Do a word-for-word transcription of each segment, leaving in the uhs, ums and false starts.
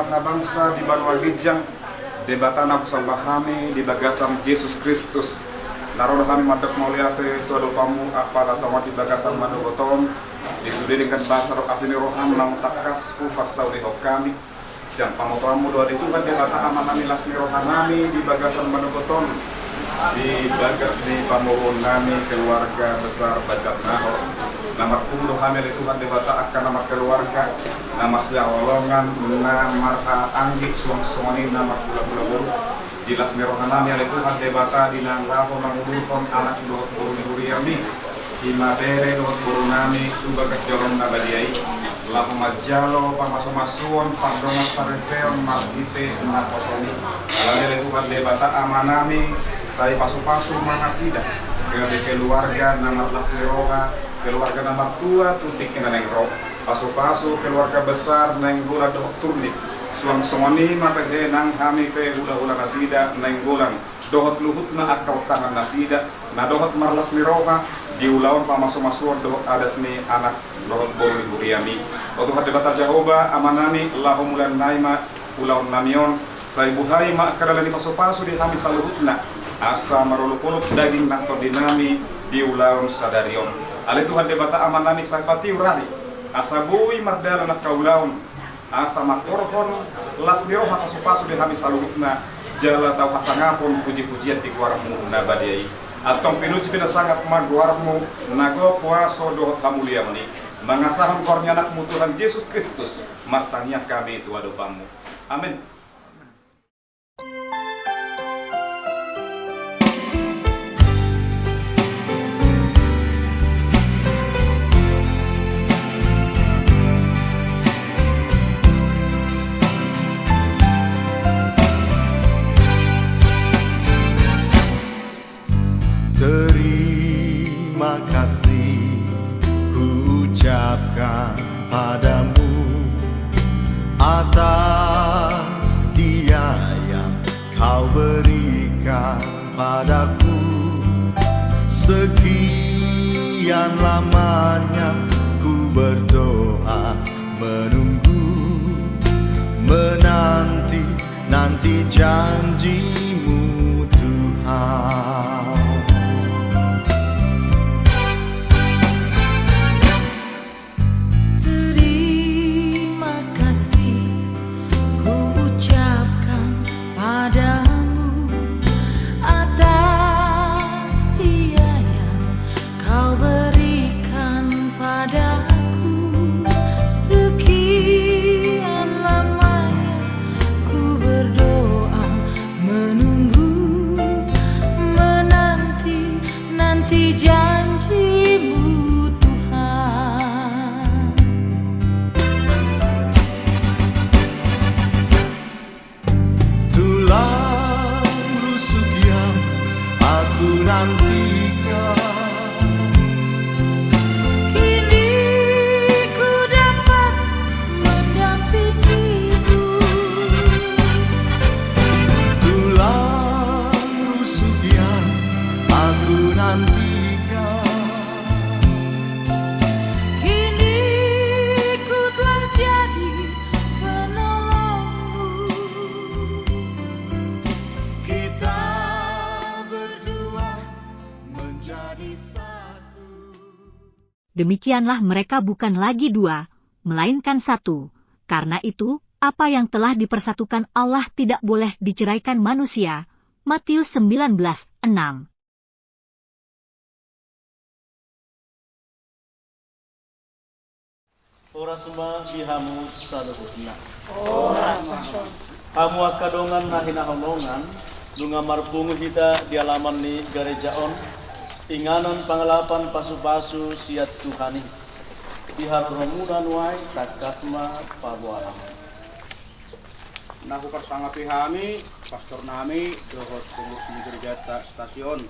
Na bangsa di banua ginjang, Debata na husomba hami di bagasan Jesus Kristus, na ro do hami mandok mauliate tu adopanMu, apala tongon di bagasan manogot on, di sude denggan basa dohot asi ni rohaM naung tangkas huparsaulihon hami. Sian pamotoanMu do ale Tuhan Debata Amanami las ni rohanami di bagasan manogot on, di bagas ni pamoruonnami keluarga besar Banjarnahor. Na marpungu do hami ale Tuhan Debata angka na markeluarga, na marsihaholongan, na marhahaanggi, suang songon i na marhulahula boru. Di las ni rohanami ale Tuhan Debata di na laho mangudurhon anak dohot boru ni huriaMi, i ma bere dohot borunami tu bagas jolom na badia i, laho manjalo pamasumasuon pardongansaripeon marhite naposoMi. Alani i ale Tuhan Debata Amanami, sai pasupasu ma nasida, gabe keluarga na marlas ni roha, keluarga na martua tu tingki na naeng ro. Pasupasu keluarga besar Nainggolan dohot Turnip, suang songon i ma pe nang hami pe hulahulanasida Nainggolan dohot luhutna angka ontangannasida, na dohot marlas ni roha di ulaon pamasumasuon dohot adat ni anak dohot boru ni huriaMi. O Tuhan Debata Jahowa Amanami, laho mulannami ma ulaonnami on, sai buhai ma angka dalan ni pasupasu di hami saluhutna, asa marolopolop daging nang tondinami di ulaon sadari on. Ale Tuhan Debata Amanami, sai patiur ari, asa boi mardalan angka ulaon, asa mangkorhon las ni roha pasupasu di hami saluhutna, jala tau hasangapon pujipujian di goarMu na badia i. Antong pinuji pinasangap ma goarMu na gok huaso dohot hamuliaon i. Mangasahon goar ni AnakMu Tuhan Jesus Kristus, martangiang hami tu adopanMu. Amen. Terima kasih ku ucapkan padamu atas dia yang kau berikan padaku. Sekian lamanya ku berdoa, menunggu, menanti, nanti janji-Mu, Tuhan. Terima kasih ku ucapkan padamu atas dia yang kau berikan padaku. Sekian lamanya ku berdoa, menunggu, menanti, nanti janji-Mu, Tuhan. Tulang rusuk yang aku nantikan, kini ku dapat mendampingimu. Tulang rusuk yang aku nantikan, kini ku telah jadi penolongmu. Kita berdua menjadi satu. Demikianlah mereka bukan lagi dua, melainkan satu. Karena itu, apa yang telah dipersatukan Allah tidak boleh diceraikan manusia. Matius sembilan belas enam. Horas ma di hamu saluhutna. Horas ma. Hamu angka dongan na hinaholongan, nunga marpungu hita di alaman ni gareja on, inganan pangalapan pasupasu sian Tuhan i. Di haroromuna nuaeng tangkas ma paboahon. Na huparsangapi hami, pastornami, dohot pengurus ni gerejanta Stasiun.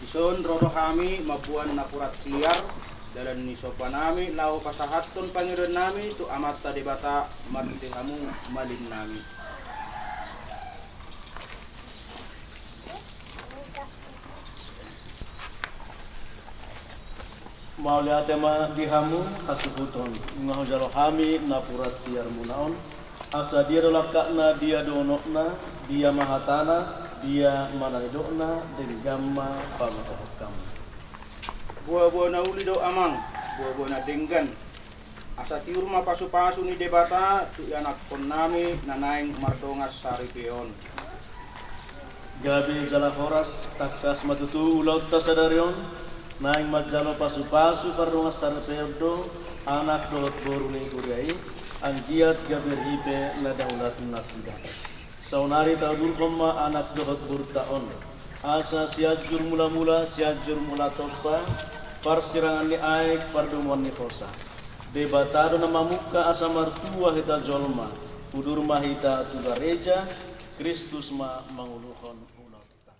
Dison ro do hami mamboan napuran tiar, dalan ni sombanami, laho pasahathon pangidoannami tu Amanta Debata marhite hamu malinnami. Mauliate ma di hamu hasuhuton, nunga hujalo hami napuran tiarmuna on, Asa dia do langkatna, dia do unokna, dia ma hatana, dia ma na nidokna, denggan ma pabotohon hamu. Boaboa na uli do amang, boaboa na denggan. Asa tiur ma pasupasu ni Debata tu ianakkonnami na naeng mardongan saripeon. Gabe jala horas, tangkas ma tutu ulaonta sadari on, naeng manjalo pasupasu pardongan saripeon do anak dohot boru ni huria i, anggiat gabe ripe na daulat nasida. Saonari taudurhon ma anak dohot borunta on, asa Sianjur Mulamula, Sianjur Mulatompa, parsirangan ni aek, pardomuan ni hosa. Debata do na mamungka asa martua hita jolma. Udur ma hita tu gareja, Kristus ma manguluhon ulaonta.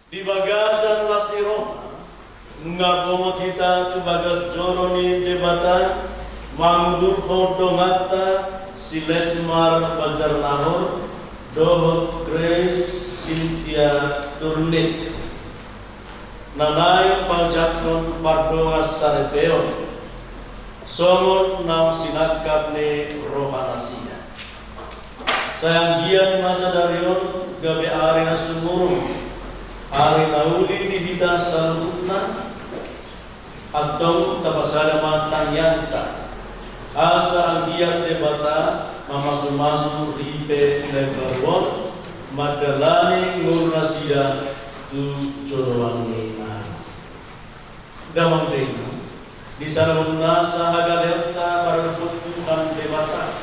Di bagasan las ni roha, nunga bongot hita tu bagas joro ni Debata, mangudurhon donganta si Lesmar Banjarnahor dohot Grace Cynthia Turnip, na naeng paojakhon pardongan saripeon, songon naung sinangkap ni rohanasida. Sai anggiat ma sadari on gabe ari na sumurung, ari na uli di hita saluhutna. Antong tapasada ma tangiangta, asa anggiat Debata mamasumasu ripe na imbaru on, mandalani ngolunasida tu joloan ni ari. Damang dainang, di sada hon nasa hagaleonta maradophon Tuhan Debata,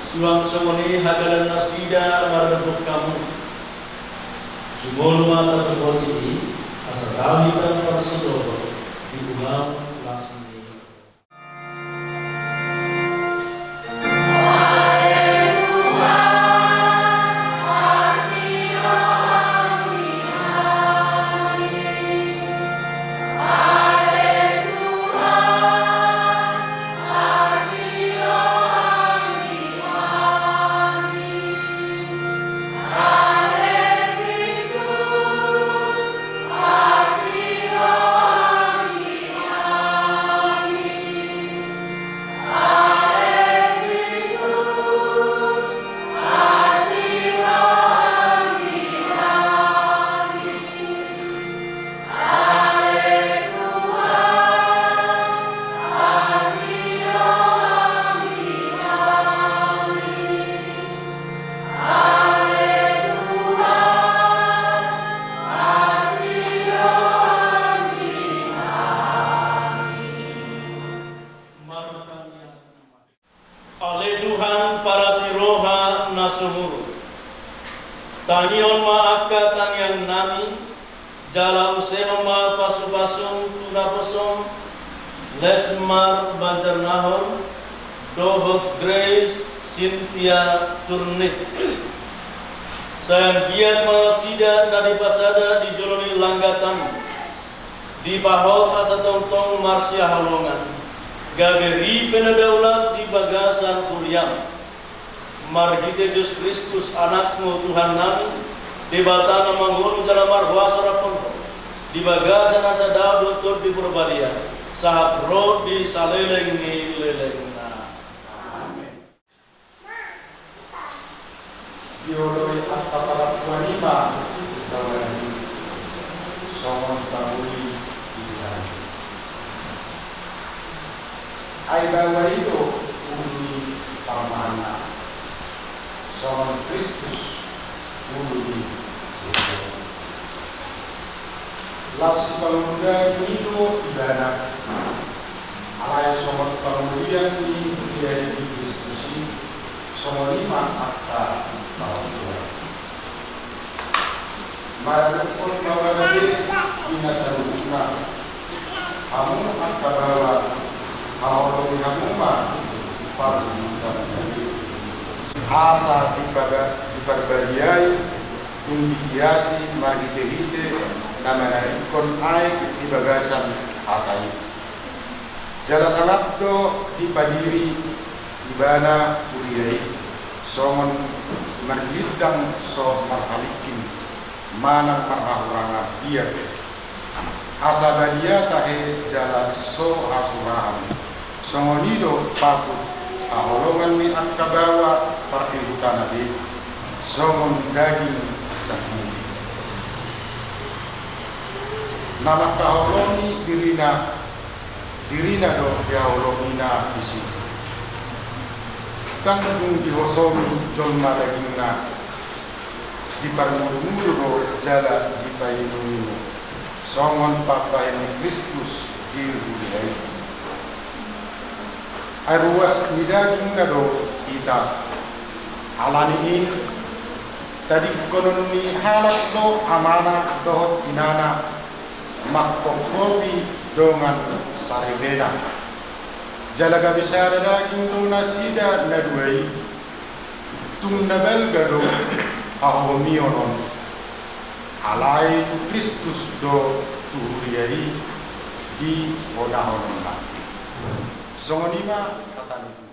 suang songon i hagaleonnasida maradophon hamu. Jumolo ma tatuhoti i, asa tau hita marsidohot di ulaon las ni Tangihon ma angka tangiangnami, jala usehon ma pasupasum tu naposom Lesmar Banjarnahor dohot Grace Cynthia Turnip. Sai anggiat ma nasida na dipasada di jolo ni langgatanmu, dipahot asa tongtong marsihaholongan, gabe ripe na daulat di bagasan huriam. Marhite Jesus Kristus, Anakmu, Tuhannami, Debata na mangolu jala marhuaso rap dohot Ho, di bagasan asa Dao dohot Tondi Porbadia, sahat ro di saleleng ni lelengna. Amen. Dioloi angka parangkuan i ma baoa nami songon pangoli di Tuhan. Ai baoa i do ulu ni parmahanna, songon Kristus ulu ni huria i. Laos sipangoli nami do ibana, alai songon pangolian ni huria i di Kristus i, songon i ma angka parangkuan. Maradophon baoa nami di na saluhutna. Hamu angka baoa, haholongi hamu ma parbutuhan nami, asa dipaga-, diparbadiai tung dihiasi marhitehite na manarikkon aek di bagasan hata i. Jala sangap do dipadiri ibana huria i, songon marlindang so marhalingking manang marhahurangan dia pe, asa badia tahe jala so hasurahan. Songon i do patut haholongan ni angka baoa parihutana be, songon daging sandiri. Na mangkaholongi dirina, dirina do dihaholongina disi. Ndang dung dihosongi jolma dagingna, diparmudumudu do jala dipaimuimu, songon pambahen ni Kristus di huria i. Ai ruas ni dagingna do hita. Ala ni i, tadingkonon ni halak do amana dohot inana, mangkophopi dongan saripena. Jala gabe sada daging do nasida na dua i. Tung na balga do hahomion on, alai tu Kristus do tu huria i dionahononna. Songon i ma hata ni Tuhan.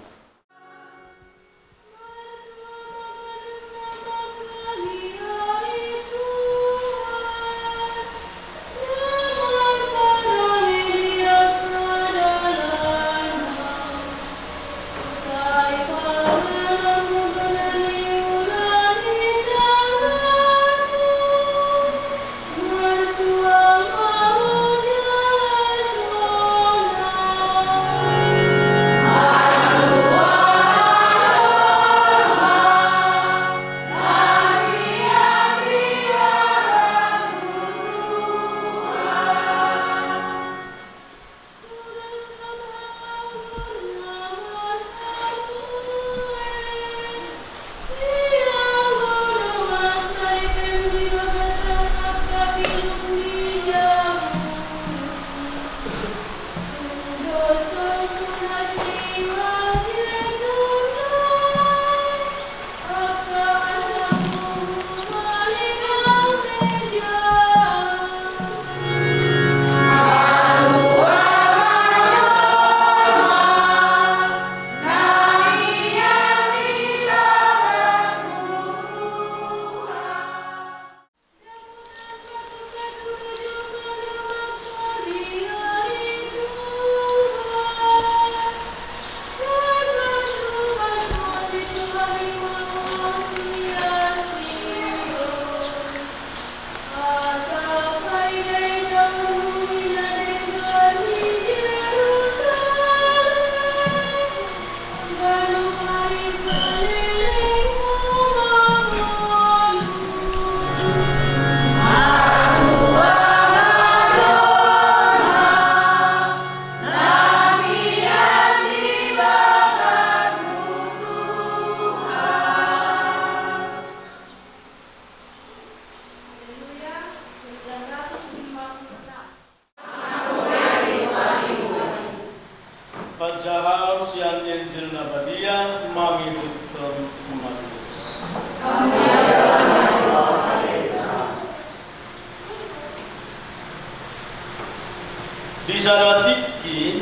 Sada tingki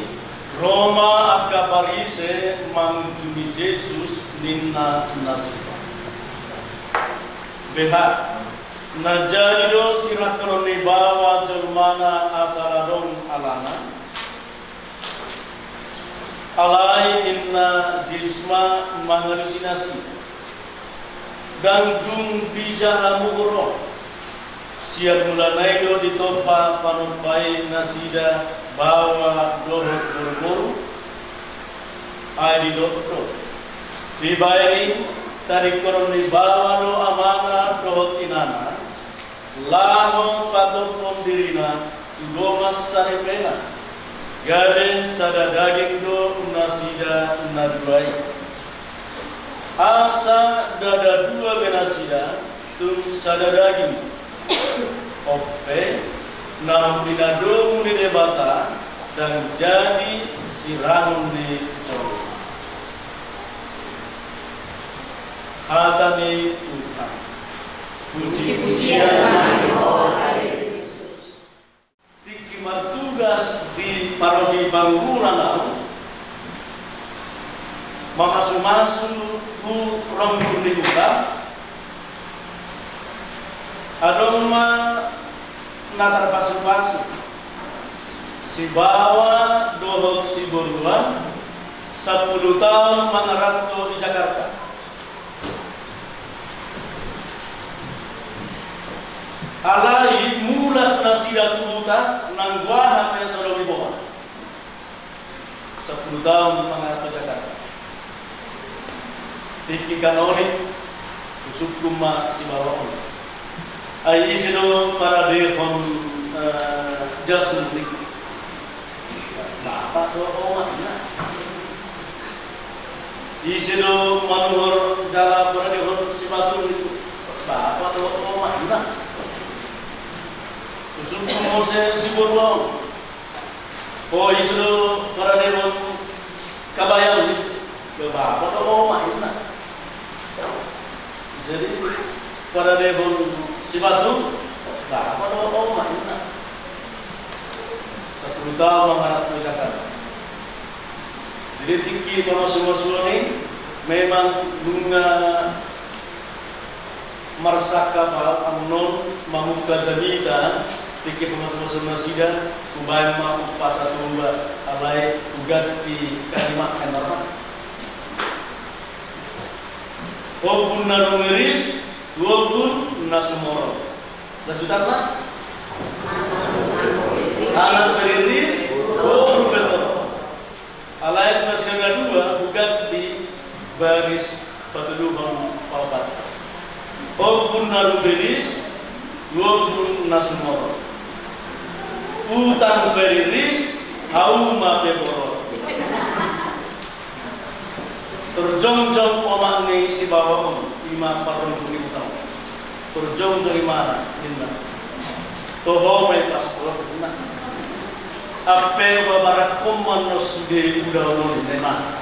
ro ma angka Parise mangunjungi Jesus, ninna nasida. Beha, na jadi do sirangkonon ni baoa jolmana asa adong alana? Alai ninna Jesus ma mangalusi nasida. Ndang dung dija hamu ro. Sian mulana i do ditompa panompai nasida baoa dohot boruboru. Ai didok do, dibaen i, taringkonon ni baoa do amana dohot inana, laho patophon dirina tu dongan saripena, gabe sada daging do nasida na dua i. Asa ndada dua be nasida, tung sada daging. Onpe, naung di na domu ni Debata, ndang jadi sirangon ni jolma. Hata ni Tuhan. Puji-pujian ma di Ho ale Kristus. Tingki martugas di paroki Panguburan au, mamasumasu tu ronggur ni huta, adong ma na tarpasupasu. Sibaoa dohot siboruan, sampulu taon mangaranto di Jakarta. Alai mulak nasida tu huta, nang boha pe so adong diboan. Sampulu taon mangaranto Jakarta. Tingki kanonik, husungkun ma sibaoa on. Ai ise do paradehon, eh, jasmu? Bapa dohot omak, ninna. Ise do manuhor jala paradehon sipatu? Bapa dohot omak, ninna. Husungkun muse siboruan. O, ise do paradehon kabayam? Bapa dohot omak, ninna. Jadi, paradehon sipatu, bapa dohot omak, ninna. Sampulu taon mangaranto Jakarta. Jadi, tingki pamasumasuon i memang nunga marsangkap au, annon mamungka jamita, tingki pamasumasuon nasida, hubaen ma umpasa tomba, alai huganti kalimatna ma. Ombun na rumiris, ombun na sumorop. Lanjutanna? Anak pe riris, boru pe torop. Alai tu na sian na dua, huganti baris patoluhon paopat. Ombun na rumiris, ombun na sumorop. Utang pe riris, hauma pe borok. Tarjongjong omak ni sibaoa on, i ma parronggur ni huta on. Tarjongjong imana, ninna. Toho ma i pastor, ninna. Ampe babarangkon ma annon sude ulaon on, ninna.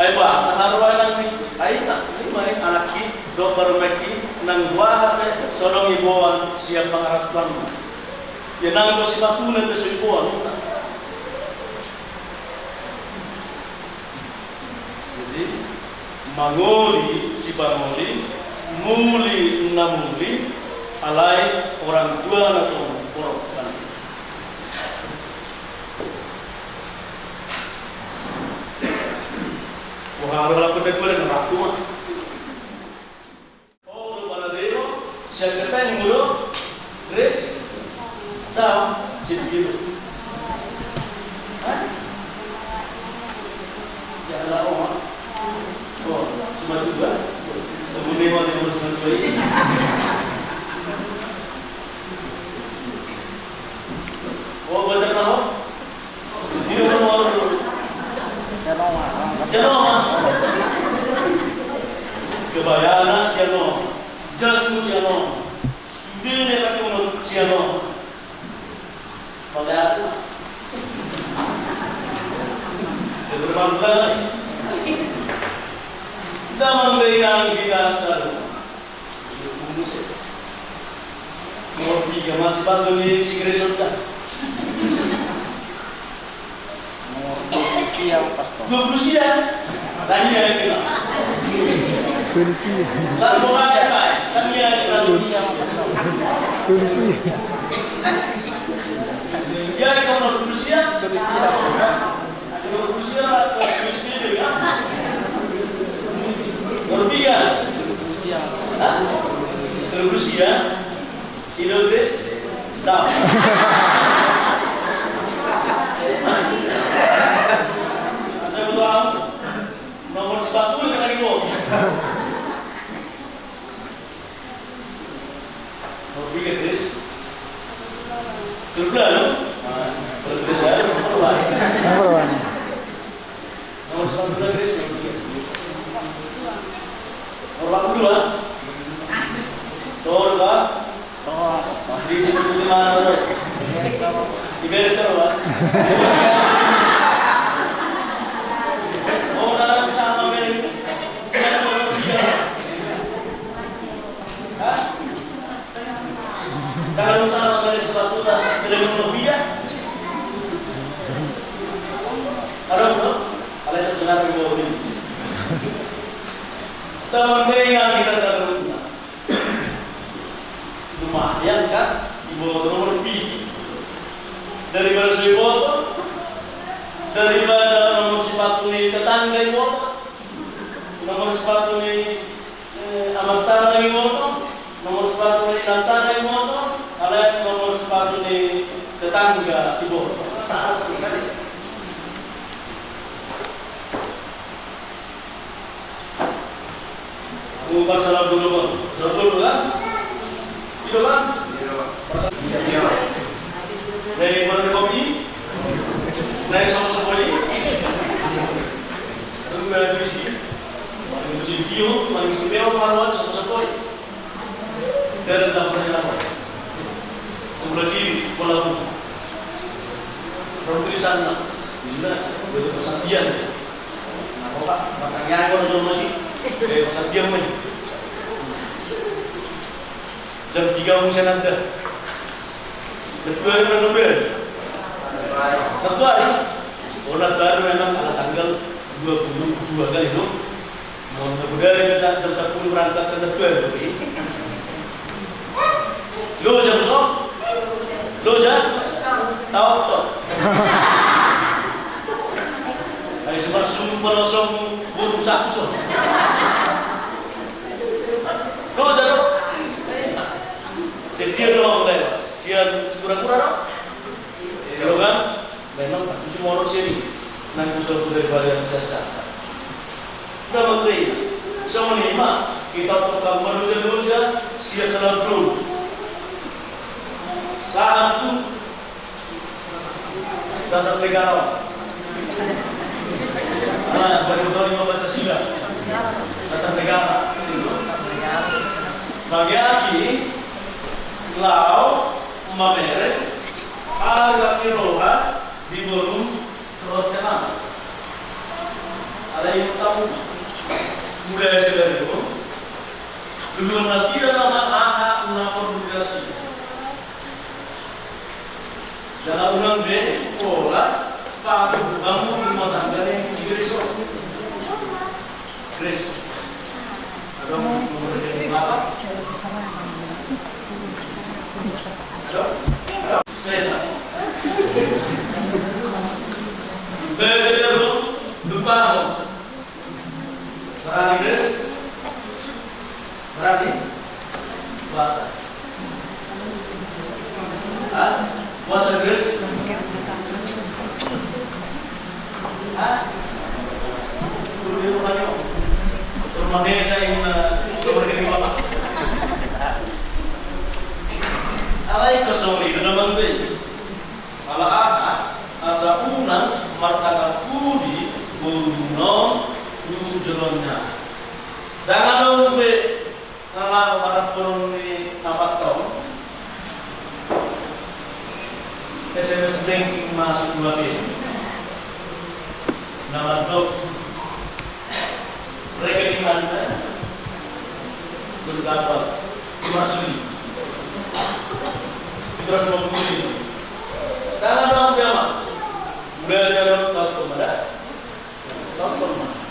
Ai boasa haroa nang ni, ai na, i ma i anakki, dohot parumaenki, nang boha pe so adong diboan sian pangarantoan. Ia nang do sipatuna pe so diboan, ninna. Jadi, mangoli sipangoli, muli na muli, alai orang tua na tong borok kan. Wah, ada orang tua na tong borok. O, do paradehon, sian hepeng do, res, tau, sian kilo. Hah? Sian ala oma. O, cuma dua. Temen ni, temen cuma dua ini. O, baca nama. Sian oma. Sian oma. Kebayana sian oma. Jasmu sian oma. Sude na dipake on sian oma. Pakai aku. Terbang lagi. Damang dai nang bina salu. Suruh kumpul sih. Nomor tiga masih bantu ni si Grayson dah. Dua puluh sia. Tanya itu. Polisi. Tangiang itu. Polisi. Ya, itu dua puluh sia. Dua puluh sia, dua puluh sia, ya. Dua puluh tiga. Hah? Dua puluh sia. Ilo, Gres? Tau. Saya butuh kamu. Nomor sepatu yang lagi, Bos. Nomor tiga, Gres. Terbelah, no? Terbelah, saya nomor dua. Nomor dua. Nomor sepatu lagi, Gres. Nomor delapan puluh dua. Nomor dua. Di sini di mana, Bro? Di Berker, Pak. Oh, dalam sama Berker. Hah? Kalau sama Berker sepatu, tak? Sudah minum kopi, ya? Halo, Bro. Alasan kenapa di bawah ini? Teman dengar kita satu. Lumayan kan, diboto nomor piga. Daripada so diboto, daripada nomor sepatu ni tetangga diboto, nomor sepatu ni, eh, amanta diboto, nomor sepatu ni inanta diboto, alai nomor sepatu ni tetangga diboto. Salah sekali. Aku pas salam dulu, Bang. Salam dulu, kan? Iya, Bang? Iya, Bang. Pas, iya, Bang. Naik mana di kopi? Naik sama-sama ini. Aku nggak ada di sini. Paling musim dia, paling istimewa, paruan sama-sama ini. Dari dapur yang apa? Aku lagi bola buku. Baru di sana. Bila, bila persandian. Nah, kok, Pak, pertanyaan kok jual masih? Eh, persandian, men. Jam tiga mau saya nanti. Betul, betul, betul. Betul, ya? Oh, nah, baru memang ala tanggal dua puluh dua kali, no? Mau muda ya, jam sepuluh berangkat ke depan, oke? Lo jam so? Lo jam? Tahu kok. Ayo, semua sumpah langsung burung satu so. Lo jam? Setia doang, saya. Sian kura-kura, no? Iya, kan? Memang pasti cuma orang sini. Nanti suatu dari barian sesa. Nama tu ini. Sama ni, Mak. Kita tukang manusia-manusia, sia salah dulu. Saat tu. Dasar negara. Nah, bagi tahu lima Pancasila. Dasar negara. Bagi aki, lau, mamere, Alas ni roha di bolum roha tenang. Alai tahu muda sadari on. Dulu nasida nama aha na komunikasi. Dalam unang be pola pakai kamu rumah tangga yang si Grace. Grace. Ada mau memberi apa? Ada? Ada? Sesa. Belajar dulu, lupa. Berani, Grace? Berani? Puasa. Hah? Puasa, Grace? Hah? Rumah desa yang, eh, nomor kedua, Pak. Alai kesori, udah bantu. Ala aha, asa unang martanggal pudi boru on tu joloan ni aha. Ndang adong be na laho haraphonon ni amanta on. S M S banking masuk dua B. Na mandok rekening Anda bertambah lima ratus ribu. Lima ratus lima puluh ribu. Tangan dong, dia mah. Mulai saya dong, tahu tuh, mana?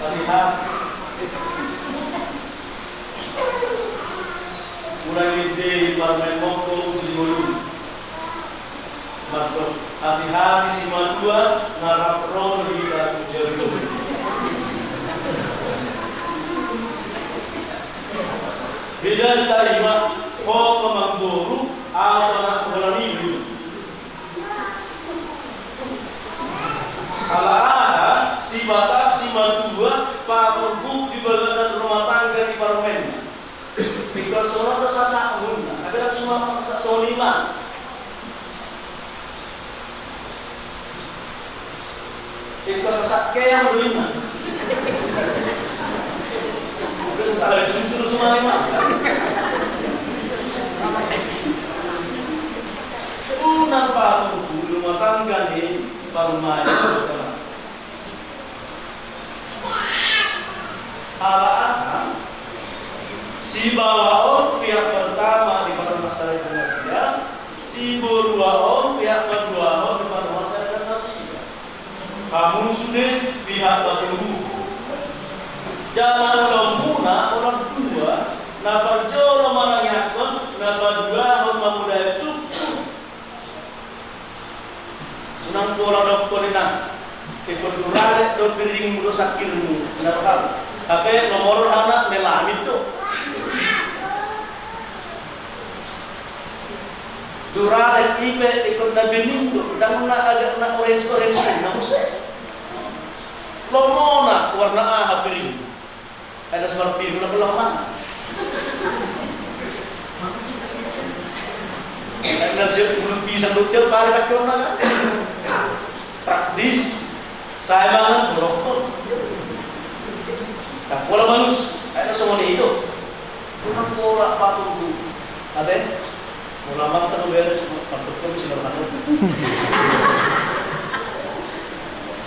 Hati-hati. Unang ende parmaen mongko uji ngolu. Mantap. Hati-hati simatua, ngarap ro do hita tu jabu. Beda tarima, ho amangboru, anak holan i. Ala aha, si Batak simatua, paturpuk di bagasan rumah tangga di parmen. Ingkon songon on do sasak muna, tapi langsung ma sasak songon i ma. Ingkon sasak keang do i ma. Ingkon sasak ari susu do songon i ma. Unang paturpuk di rumah tangga ni parmaen. Ala aha? Sibawa on pihak pertama di parmasaripeon na sia, siborua on pihak paduahon di parmasaripeon na sia. Hamu sude pihak patoluhon. Jala ulaon muna, ulaon dua, na parjolo manangiangkon, na paduahon mamulai sungkun. Unang pola dokkon inang, ingkon durarek do piringmu do sangkirmu, na roham. Hape nomor anak melamin do. Durarek i pe ingkon na bening do, ndang na agak na orange-orange na muse. Lomo na warna aha piringmu. Ada smart T V na pola mana? Ada siap bulu pisang do tiap hari pakai orang kan? Praktis. Saya banget borok tu. Tak pola manus. Ada semua ni itu. Unang pola patung tu. Ada? Molo amanta do bere, pantokkon do si Norman.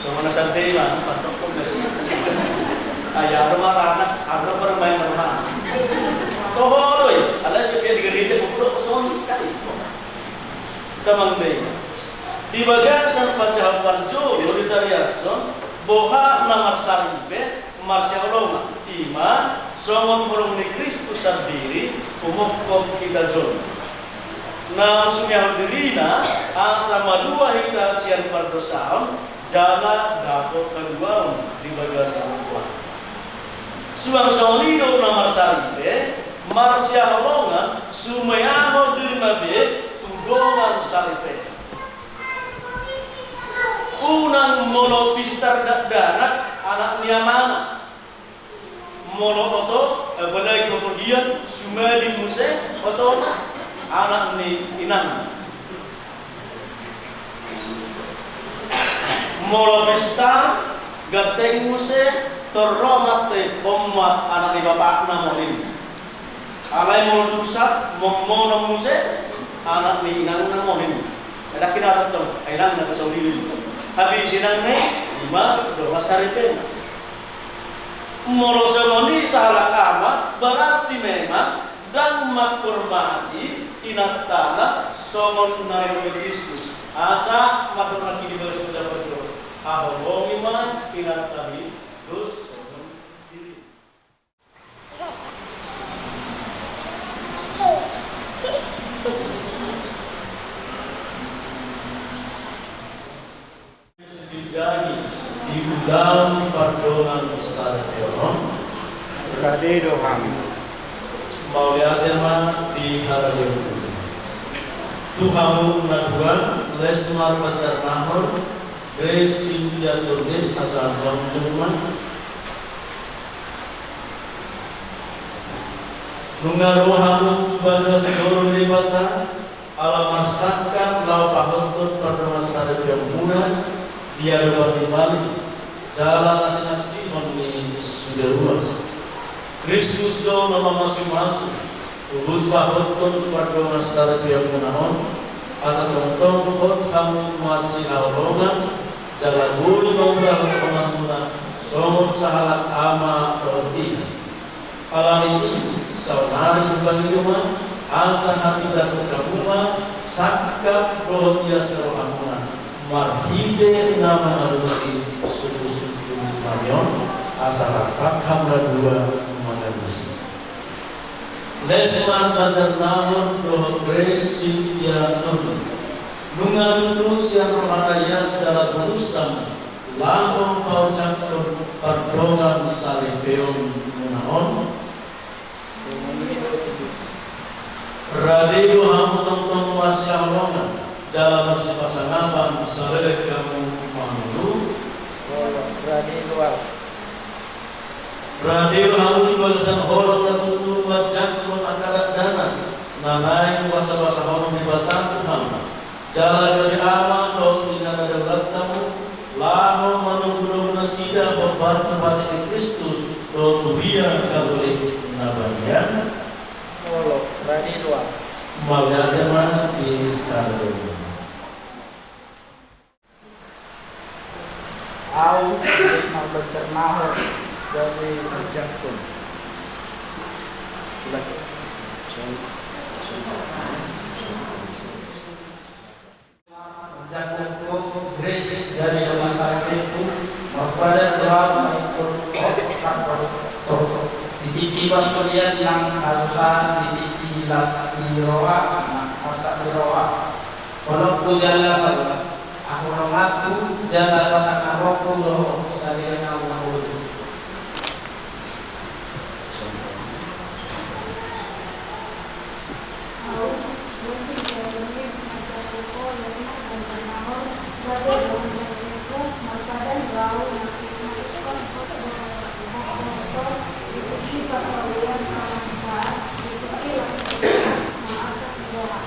Songon na sandei ma, pantokkon do si. Ai adong ma anak, adong ma parmaen Norman. Toho do i, alai setiap di gereja buku do kosong kan. Damang do i. Di bagasan panjahatan parjolo di tariason, boha na marsaripe, marsihaholongan, i ma songon holong ni Kristus sandiri, humophop hita jolo. Naung sumiahon dirina, asa malua hita sian pardosaon, jala dapot haluaon di bagasan Tuhan. Suang songon i do na marsaripe, marsihaholongan, sumeahon dirina be tu dongan saripe. Unang molo pistar dakdanak anak ni amana. Molo oto, apalagi oto hian, sumadi muse otona, anak ni inang. Molo pistar, ganteng muse, torro mate, on ma anak ni bapakna molim. Alai molo dusa, mommono muse, anak ni inangna molim. Ada kira tong, inangna kesolirin. Habis inangna, ima, dongan saripena. Molo songon i sahalak ama, berarti memang ndang manghormati inantana songon na nidok ni Kristus. Asa mandok nangkin di bagasan ucapan on, haholongi ma inantami dos songon dirim. Sitindangi di ulaon pardongan saripeon on. Rade do hami. Mauliate ma di haradeon. Tu hamu na dua, les ma pansaripeon, Grace Cynthia Turnip, asa jongjong ma. Nunga ro hamu tu bagas joro ni Debata, ala marsangkap laho pahothon pardongan saripeonmuna di adopan ni Maria, jala na sinaksihon ni sude ruas. Kristus do na mamasumasu, huhut pahothon pardongan saripeonmuna on, asa tongtong hot hamu marsihaholongan, jala boi mangulahon honamuna songon sahalak ama dohot ina. Ala ni i, saonari hupangido ma, asa hatindangkon hamu ma sangkap dohot ias ni rohamuna, marhite na mangalusi sungkunsungkun nami on, asa rap hamu na dua mangalusi. Les ma pansaripeon dohot Grace Cynthia Turnip. Nunga tutu sian rohana ias jala bulusna laho paojakhon pardongan saripeonmuna on. Rade do hamu tongtong marsihaholongan, jala marsipasangapan saleleng hamu mangolu. Rade do hamu. Rade do hamu di bagasan holong na tutu manjangkon angka dakdanak na naeng hupasapasahonon Debata tu hamu. Jala gabe ama dohot ina na daulat hamu, laho manogunogu nasida hombar tu patik ni Kristus dohot tu huria Katolik na badia. Olo, rade do hamu. Mauliate ma di haradeon. Au, Marbanternahor, gabe manjangkon. Ulang. Manjangkon ho Grace, jadi rumah sakitku, marpadan doa mengikut. Di tingki parsorian nang hasusaan, di tingki las ni roha nang arsak ni roha. Holongku jala haholonganku jala pasangaponku do ho saleleng au na uli. Au, Grace Cynthia Turnip, manjangkon ho, les ma pansaripeon, gabe rumah sakitku, marpadan doa mengikut. Di tingki parsorian nang hasusaan, di tingki las ni roha nang arsak ni roha.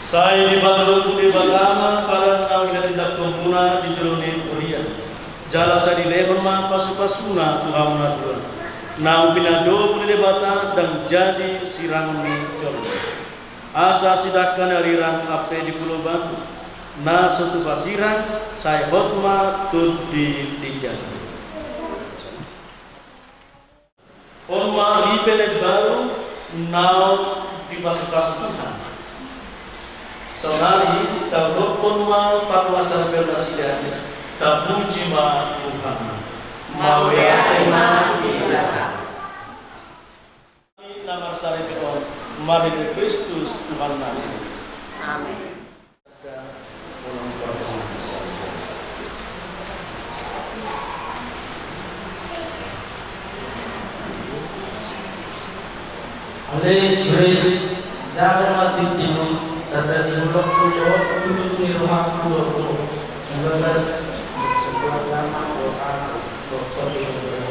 Sai dipatuduhon Debata ma padan naung hinatindangkonmuna di jolo ni huria. Jala sai dilehon ma pasupasuna tu hamu na dua. Naung pinadomu ni Debata ndang jadi sirangon ni jolma. Asa sidangka ni arirang hape di Pulo Batu, na so tupa sirang, sai hot ma tondi di jala. On ma ripe na imbaru naung dipasupasu Tuhan. Saonari taulahon ma pardongan saripeon nasida, tapuji ma Tuhan. Mauliate ma di Debata. Na marsaripe on, marhite Kristus Tuhannami. Amen. Ale Grace, jalo ma tintin on, tanda ni holongku dohot tulus ni rohangku do ho. Di bagasan Bapa dohot Anak dohot Tondi Porbadia.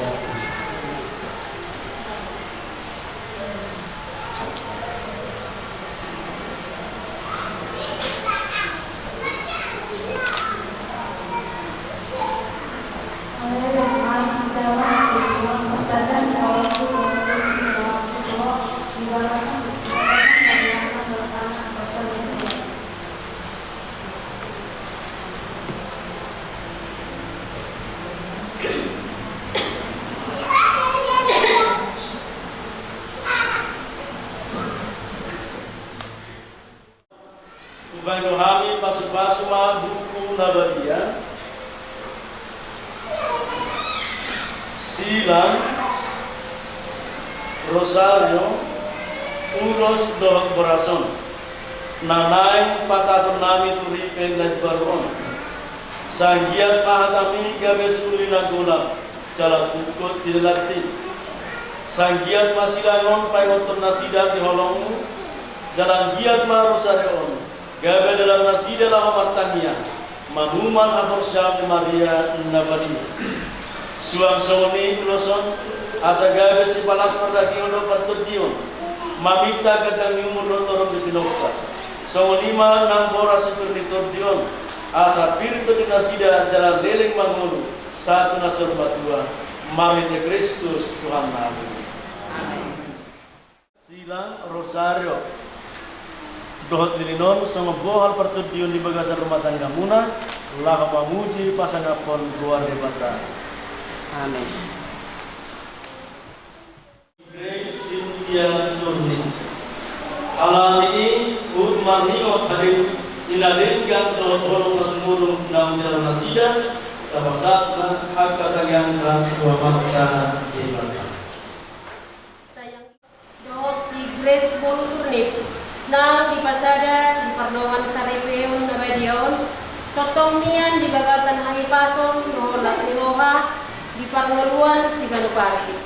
Silang, rosario, ulos dohot boras on, na naeng pasahatonnami tu ripe na imbaru on. Sai anggiat ma hatami gabe suli na golap, jala tungkot di lelangti. Sai anggiat ma silang on paingothon nasida di holongmu, jala anggiat ma rosario on gabe dalan nasida laho martangiang, manuman haporseaon ni Maria na badia. Suang songon i ulos on, asa gabe sipalas pardagingon dohot partondion, maminta ganjang ni umur dohot torop ni tinompa. Songon i ma nang boras sipir ni tondion, asa pir tondi nasida jala leleng mangolu sahat tu na saur matua, marhite Kristus Tuhannami. Amen. Silang, rosario dohot lilin on songon bohal partondion di bagasan rumah tanggamuna, laho mamuji pasangaphon goar Debata. Amen. Grace Cynthia Turnip. Alani i, huhut marningot hadir di na denggan dohot holong na sumurung naung jalo nasida, tapasahat ma angka tangiangta tu Amanta Debata. Dohot si Grace Bolu Turnip, naung dipasada di pardongan saripeon na badia on, tongtong mian di bagasan hahipason dohot las ni roha di parngoluan siganup ari.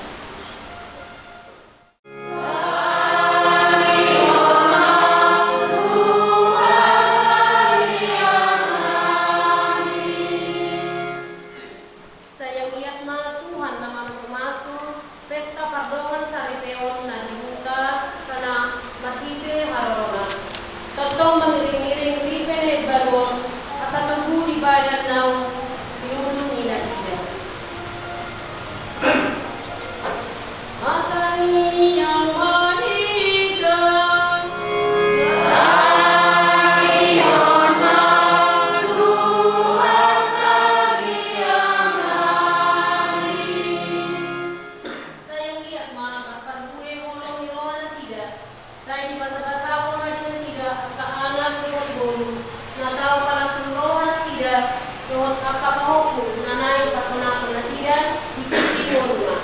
Sai anggiat ma Tuhan na mamasumasu pesta pardongan saripeon na di huta Kana marhite harorona. Tongtong mangiringiring ripe na imbaru on, asa togu di badan naung pinudun ni nasida. Martangiang ma hita. Sai anggiat ma marparbue holong ni roha nasida, sai dibasabasahon ma di nasida angka anak dohot boru, na tau palas ni roha nasida, dohot angka pahompu na naeng pasonanghon nasida di tingki ngoluna.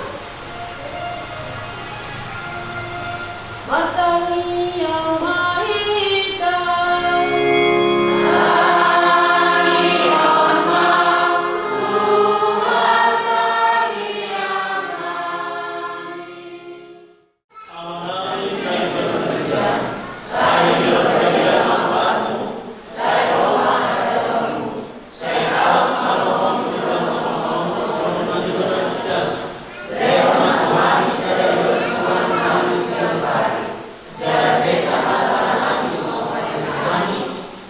Martangiang ma hita. Amanami na di banua ginjang, sai dipardadahon ma goarmu, sai ro ma harajaonmu, sai saut ma lomomu di banua tonga on songon na di banua ginjang. Lehon ma tu hami sadari on sipanganon nami siganup ari, jala sesa ma hasalaannami songon na sesa hami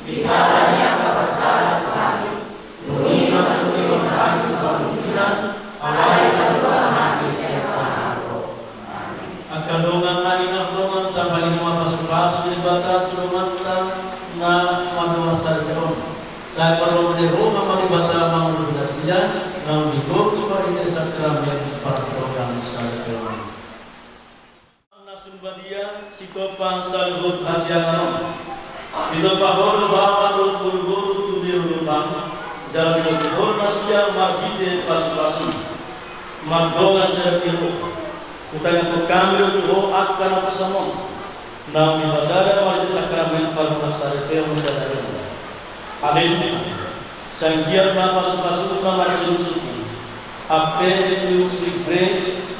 di hasala ni angka parsahala tu hami. Dung i ma unang huhilala hami tu pangunjunan, alai paluahon ma hami sian pangago. Amen. Angka dongan na hinaholongan, tapaihut ma pasupasu ni Debata tu donganta na mardongan saripeon. Sai parlomoan ni roha ma Debata mangoloi nasida, naung digokhon marhite sakramen pardongan saripeon. Na sun badia, sitompa saluhut hasiangan on. Ditompa Ho do Bapa dohot boruboru tu biru lupam, jala diboto Ho do nasida marhite pasupasum. Mardongan saripeon, hutangihon hami do tu Ho angka naposam on, naung dipasada marhite sakramen pardongan saripeon sadari on. Amen. Sai anggiat ma pasupasum na marsiusupi, ampe tu si Grace,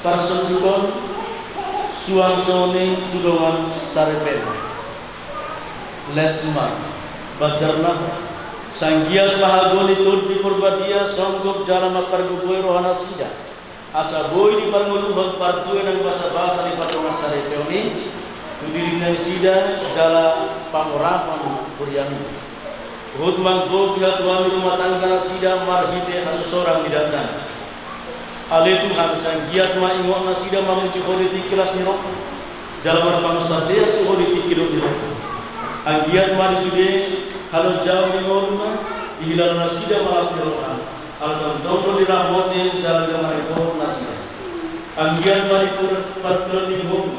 parsombuhon, suang songon i tu dongan saripeon. Les ma banjarna. Sai anggiat ma hagogoon ni Tondi Porbadia songgop jala mampargogoi roha nasida, asa boi diparngoluhon parbue nang basabasa ni pardongan saripeon i tu diri nasida jala pangorahon huriami. Huhut manggohi hatuaon ni rumah tangga nasida marhite hasosorang ni dakdanak. Ale Tuhan, sai anggiat ma ingot nasida mamuji Ho di tingki las ni roha, jala marpangunsandean tu Ho di tingki dok ni roha. Anggiat ma di sude halonjaon ni ngoluna, dihilala nasida ma las ni roha, ala tongtong do diramotion jala dihamaripahon nasida. Anggiat ma di par-, parpilon ni ngolu,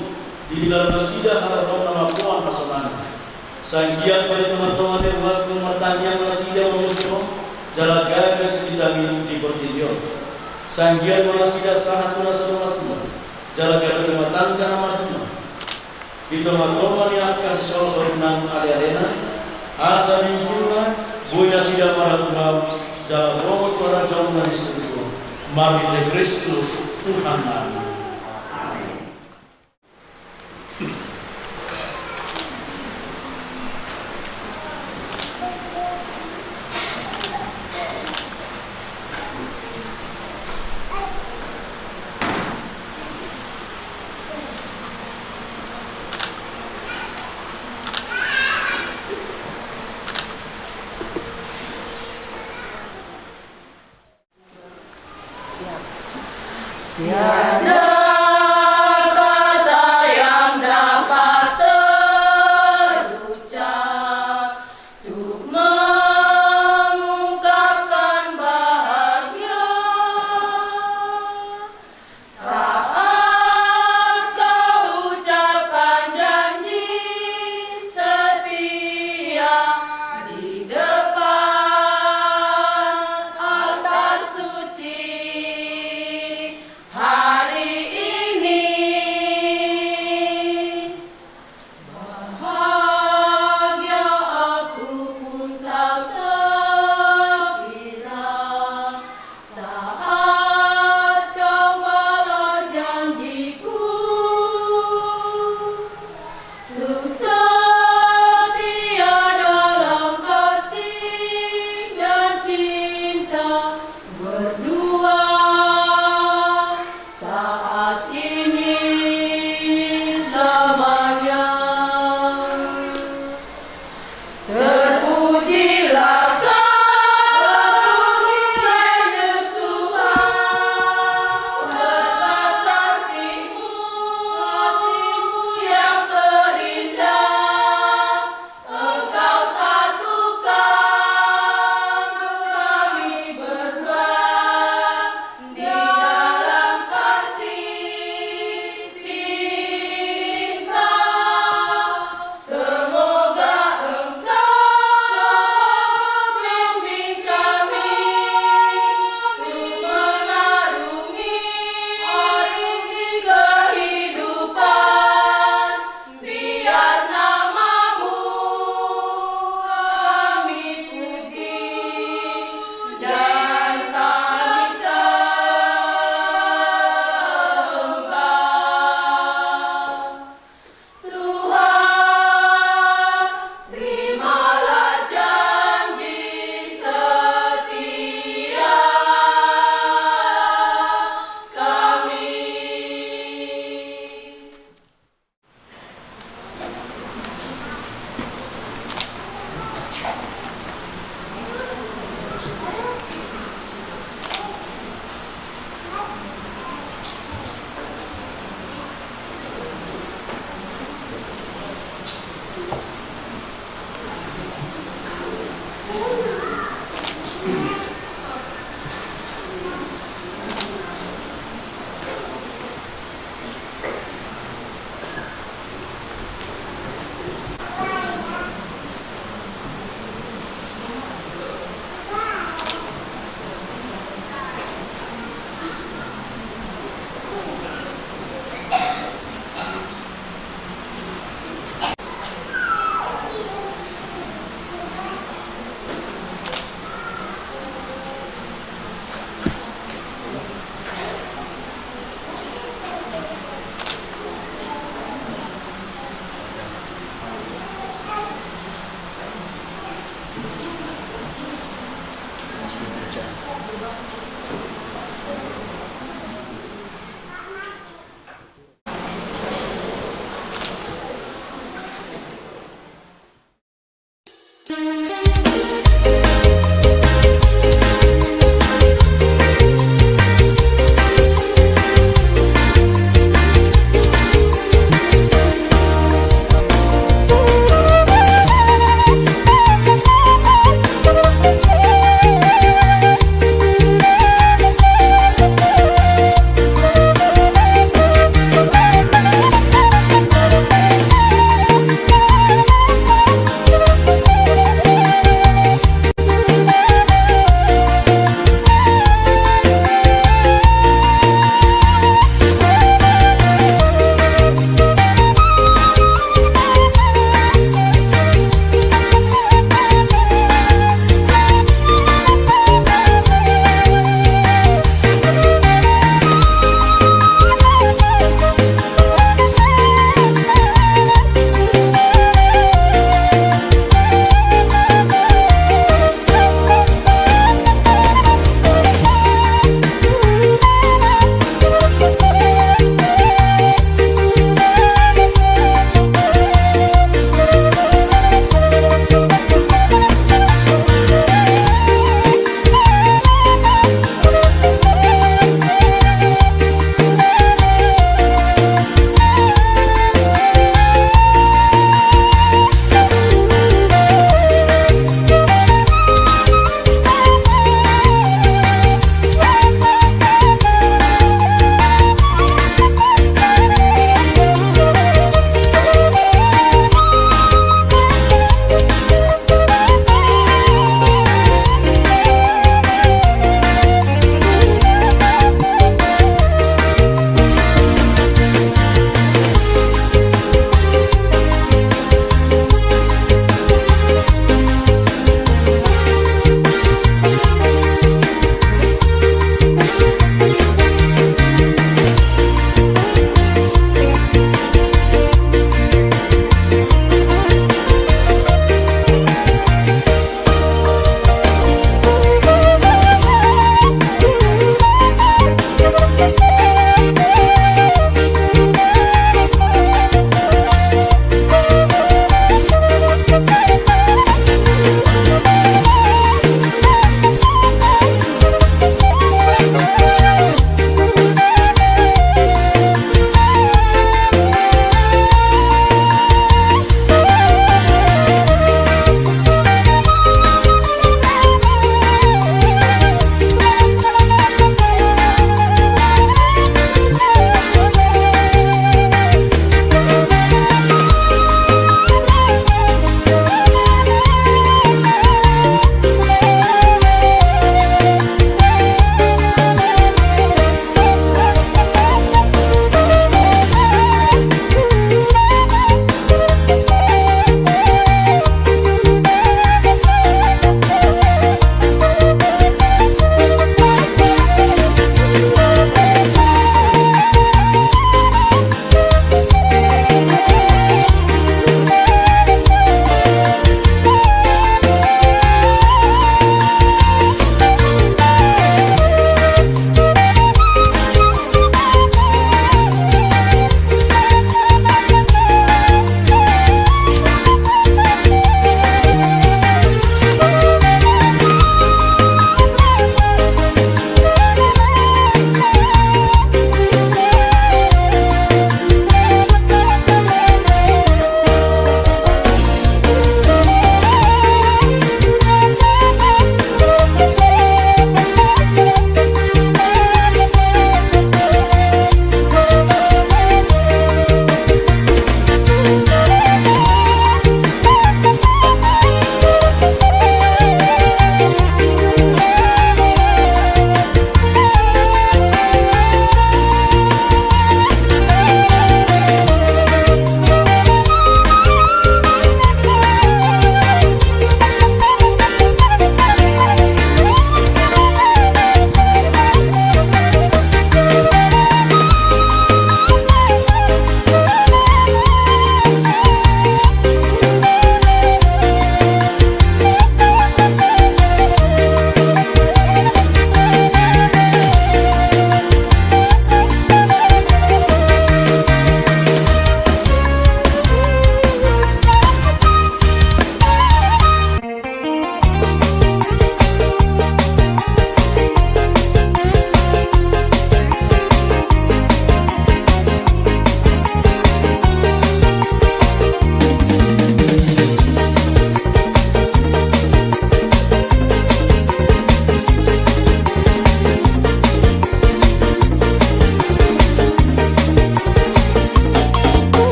dihilala nasida haroro na mamboan hasonangan. Sai anggiat ma di tongatonga ni ruas ni martangiang nasida mamuji Ho, jala gabe sitindangi di portibi on. Sai anggiat ma nasida sahat tu na saur matua, jala gabe rumah tangga na maduma di tongatonga ni angka sisongon nang alealena, asa di ujungna boi nasida marhaturau jala ro tu harajaon na di surgo, marhite Kristus Tuhannami. Tiada kata yang dapat terucap untuk mengungkapkan bahagia saat kau ucapkan janji setia di depan altar suci. Hari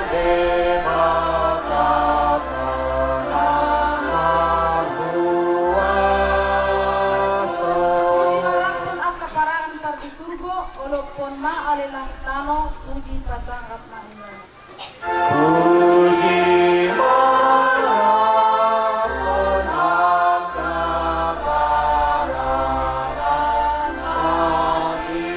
Puji ma rap tu angka parangan pardisurgo, olophon ma ale langit tano, puji pasangap ma Ibana. Puji ma rap tu angka parangan pardisurgo.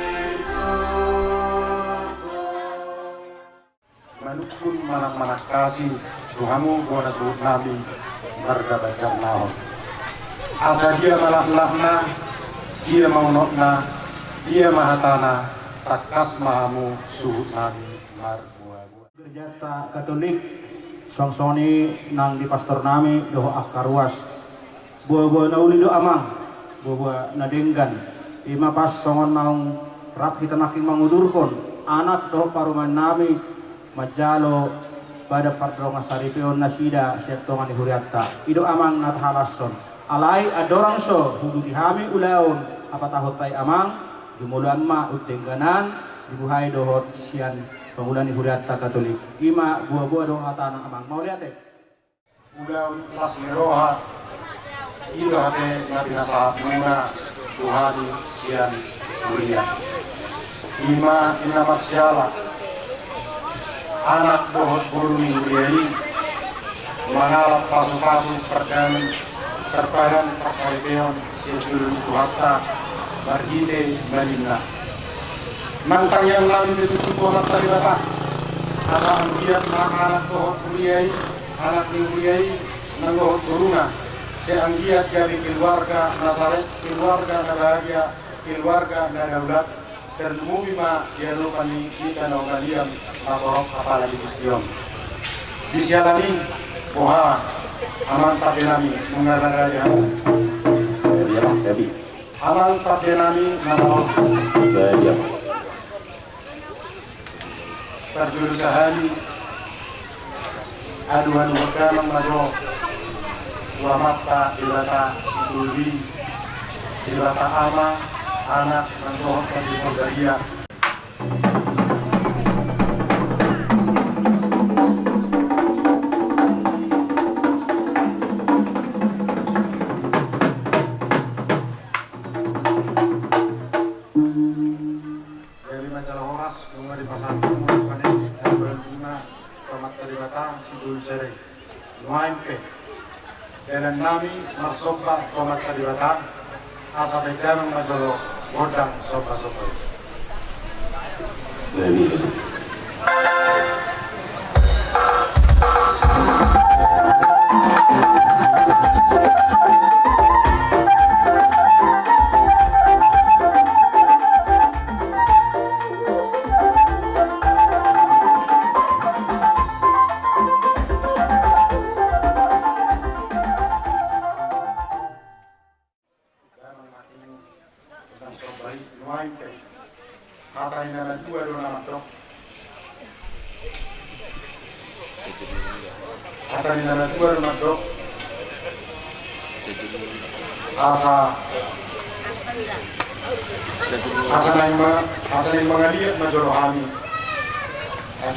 Manungkun manang manangkasi tu hamu bona suhut nami marga Banjarnahor. Asa dia ma laklakna, dia ma unokna, dia ma hatana, tangkas ma hamu suhut nami marboaboa. Gerejanta Katolik, songon i nang di pastor nami dohot angka ruas. Boaboa na uli do amang, boaboa na denggan. I ma pas songon naung rap hita nangkin mangudurhon anak dohot parumaen nami manjalo padan pardongansaripeon nasida sian tonga ni hurianta. I do amang na tahalashon. Alai andorang so huduti hami ulaon hapatahonta i amang, jumoloan ma tu dengganan, dibuhai dohot sian pangula ni hurianta Katolik. I ma boaboa dohot hatana amang. Mauliate. Ulaon las ni roha, i do hape na pinasahatmuna tu hami sian huria. I ma na marsiala anak dohot boru ni huria i mangalap pasupasu pardamen, parpadan parsaripeon sian jolo ni Tuhanta marhite malimna. Nang tangiang nami pe tutu tu Amanta Debata, asa anggiat ma anak dohot huria i, anak ni huria i nang dohot boruna, sai anggiat gabe keluarga na sarehat, keluarga na bahagia, keluarga na daulat. Tarlumobi ma di adopan ni hita na humaliang na torop apala di tingki on. Di siala ni i, boha, amang pande nami, nunga marade hamu. Amang pande nami na malo. Parjolo sahali, alualuhon damang ma jo tu Amanta Debata Sitolu i, Debata Ama, Anak, nang dohot Tondi Porbadia. Gabe ma jala horas, nunga dipasahat hamu rupani alualuhonna tu Amanta Debata Sitolu Sere. Nuaeng pe dalan nami marsomba tu Amanta Debata, asa baen damang ma jolo gondang sombasomba i. Damang ma i, gondang somba i, nuaeng pe. Hata ni na matua do na mandok. Hata ni na matua do na mandok. Asa, asa naeng ma, asa naeng mangaliat ma jolo hami.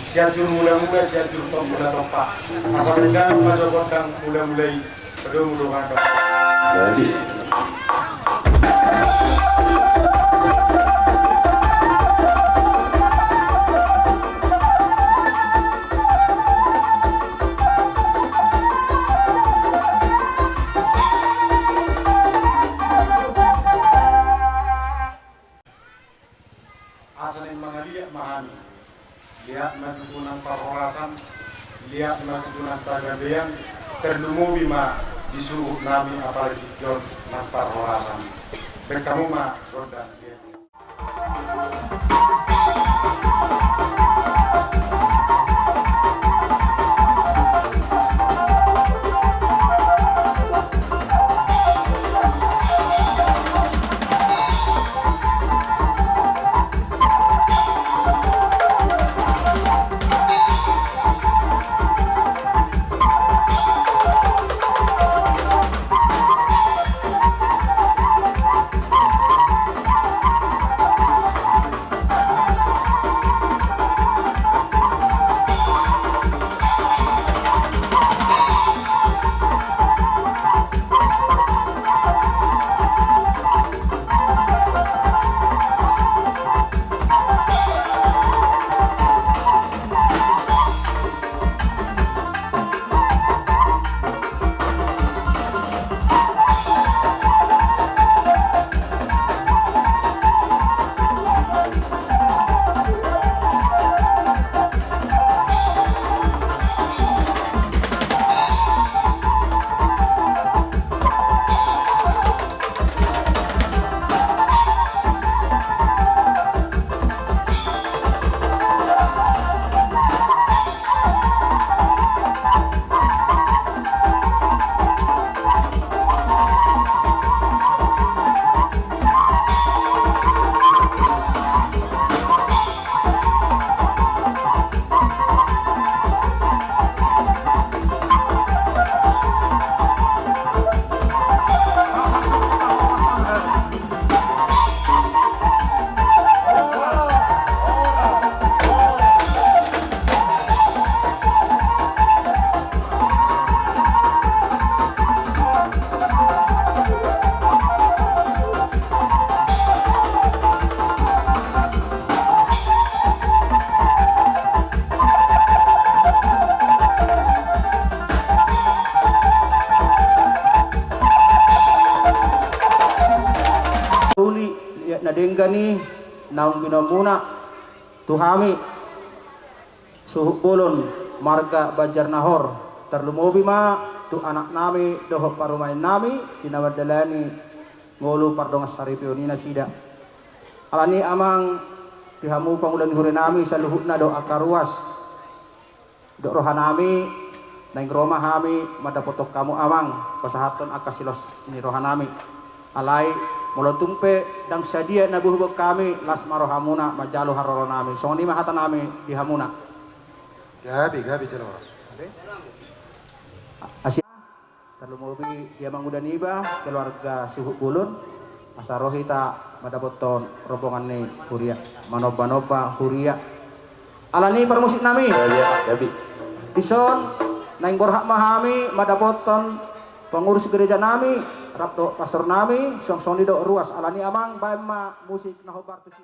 Sianjur Mulamula, Sianjur Tompa, Tompa. Asa baen damang ma jolo gondang Mulamula i. Jadi. Asa naeng mangaliat ma hami. Liat ma tutu nang parhorasan, liat ma tutu nang pagabean, tarlumobi ma di suhut nami apala di tingki on nang parhorasan. Baen hamu ma gondang. Gani naung binoanmuna tu hami suhut bolon marga Banjarnahor, tarlumobi ma tu anaknami dohot parumaennami di na mandalani ngolu pardongan saripeon i nasida. Alani amang, di hamu pangula ni hurinami saluhutna dohot angka ruas dohot rohanami, naeng ro ma hami mandapothon hamu amang, pasahathon angka silos ni rohanami. Alai molo tung pe ndang sadia na bohobon hami, las ma rohamuna manjalo haroronami. Songon i ma hatanami di hamuna. Gabe, gabe, jelas. Asi- Tarlumobi di amang uda niba, keluarga suhut bolon, asa ro hita mandapothon rombongan ni huria, manomba-nomba huria. Alani parmusiknami. Dison naeng borhat ma hami mandapothon pengurus gerejanami rap dohot pastornami, suang songon i dohot ruas. Alani amang, baen ma musik na hombar tusi.